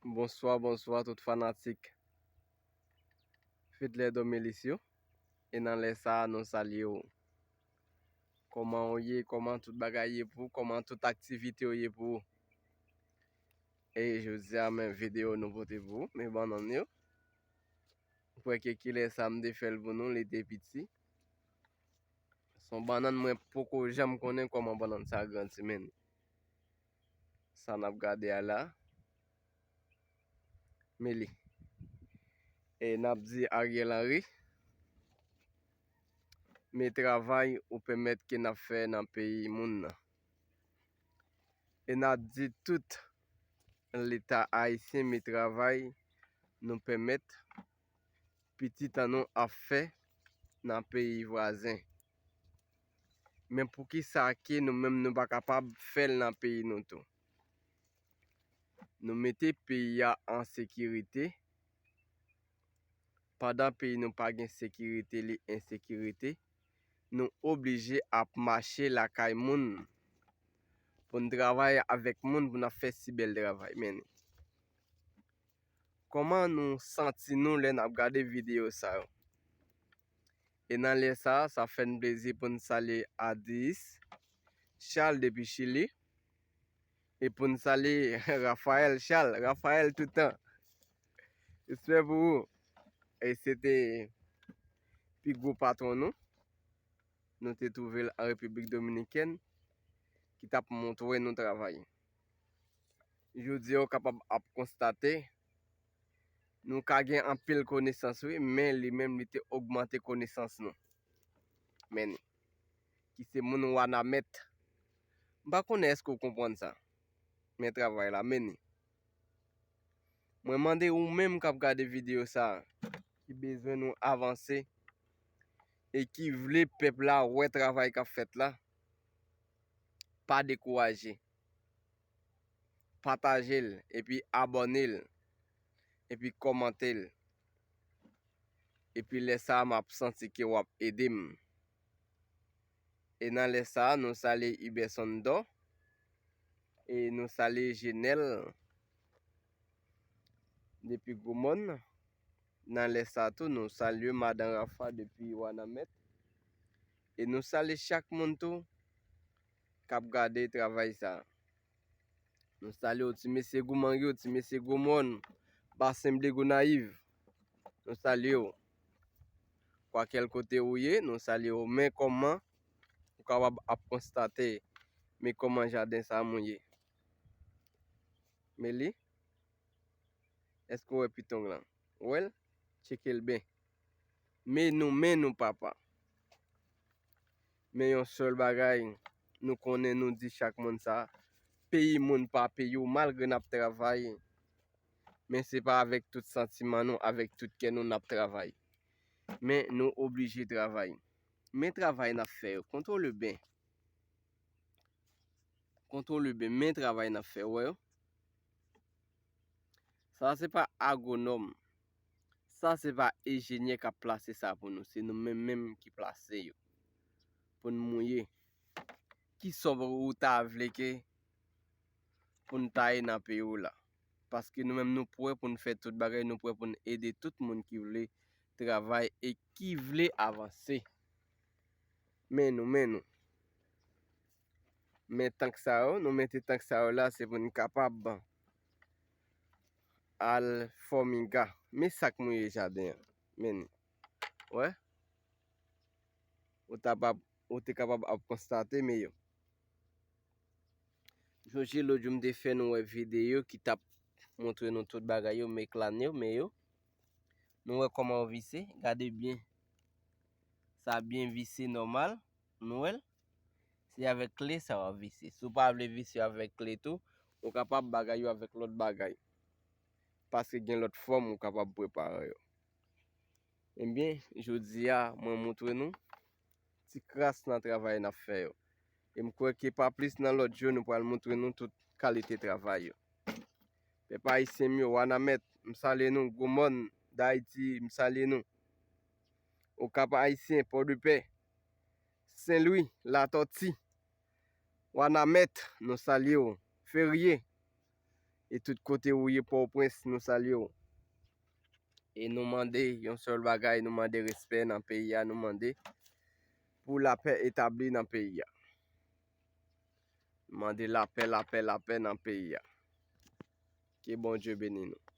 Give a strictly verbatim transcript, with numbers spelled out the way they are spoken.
Bonswa, bonswa tout fanatik Fedler Domelis yo. E nan lè sa a, nou salye w. Kòman w ye? Kòman tout bagay ye pou w? Kòman tout aktivite yo ye pou w? E jodi a, men videyo nou pote pou w, men bannann yo. Ou kwè ke kilè sa m te fè l pou nou, li te piti. Se yon bannann mwen poko janm konnen kòman bannann sa grandi, men sa n ap gade a la, men li. E n ap di Ariel Henry, men travay ou pèmèt ke n ap fè nan peyi moun nan. E n ap di tout Leta ayisyen, men travay nou pèmèt pitit an nou ap fè nan peyi vwazen. Men poukisa ke nou menm nou pa kapab fè l nan peyi nou tou? Nou mete peyi a an sekirite. Pandan peyi nou pa gen sekirite, li ensekirite, nou oblije ap mache lakay moun pou n travay avèk moun pou n ap fè si bèl travay. Men kòman nou santi nou lè n ap gade videyo sa yo? E nan lè sa a, sa fè n plezi pou n salye Adis Charles depi Chili. E pou n salye Raphaël Charles, Raphaël toutan. Respè pou ou. E se te pi gwo patwon nou. Nou te twouve l an Repiblik Dominikèn, ki t ap montre nou travay. Jodi a, ou kapab ap konstate, nou ka gen anpil konesans, wi, men li menm, li te ogmante konesans nou. Men, ki se moun Wanament. M pa konnen èske w konprann sa. Men travay la, men. Mwen mande ou menm k ap gade videyo sa a, ki bezwen nou avanse e ki vle pèp la wè travay k ap fèt la, pa dekouraje. Pataje l, epi abòne l, epi kòmante l. Epi lè sa a, m ap santi ke w ap ede m. E nan lè sa a, nou salye Iberson Dò. E nou salye Jenèl depi Gwomòn. Nan lè sa a tou, nou salye Madan Rafa depi Wanament. E nou salye chak moun tou k ap gade travay sa a. Nou salye w, ti mesye Goumang yo, ti mesye Gwomòn, Basen Ble Gonayiv. Nou salye w. Kwakèl kote ou ye, nou salye w. Men kòman ou kapab ap konstate, men kòman jaden sa a mouye. Men li, èske w wè pitong lan? Ou wè l? Tcheke l byen. Men nou, men nou, papa. Men yon sèl bagay, nou konnen nou di chak moun sa, peyi moun pa peyi w, malgre n ap travay, men se pa avèk tout santiman nou, avèk tout kè nou n ap travay. Men nou oblije travay. Men travay n ap fè yo, kontwole byen. Kontwole byen, men travay n ap fè, w wè yo. Sa se pa agwonòm. Sa se pa enjenyè k ap plase sa pou nou. Se nou menm menm ki plase yo. Pou n mouye. Ki sòb ou ta vle ke pou n taye nan peyi w la? Paske nou menm nou prè pou n fè tout bagay, nou prè pou n ede tout moun ki vle travay e ki vle avanse. Men nou, men nou. Men tank sa yo, nou mete tank sa yo la, se pou n kapab al fòmiga. Men sa k mouye jaden an. Men ni. Wè? Ou ta pa, ou te kapab ap konstate, men yo. Sonje lòt jou m te fè nou wè videyo ki t ap montre nou tout bagay yo, men klan yo, men yo. Nou wè kòman yo vise, gade byen. Sa byen vise nòmal, nou wè l. Se avèk kle sa w ap vise. Si w pa vle vise avèk kle tou, ou kapab bagay yo avèk lòt bagay. Paske gen lòt fòm ou kapab prepare yo. Ebyen, jodi a, mwen montre nou ti kras nan travay n ap fè yo. E m kwè ke pa plis nan lòt jou, nou pral montre nou tout kalite travay yo. Pèp ayisyen m yo, Wanament, m salye nou. Gwomòn, Dayiti, m salye nou. Okap Ayisyen, Pòdepè, Senlwi, Latòti, Wanament, nou salye w. Ferye, E tout kote ou ye Pòtoprens, nou salye w. E nou mande yon sèl bagay, nou mande respè nan peyi a, nou mande pou lapè etabli nan peyi a. Mande lapè, lapè, lapè nan peyi a. Ke Bondye beni nou.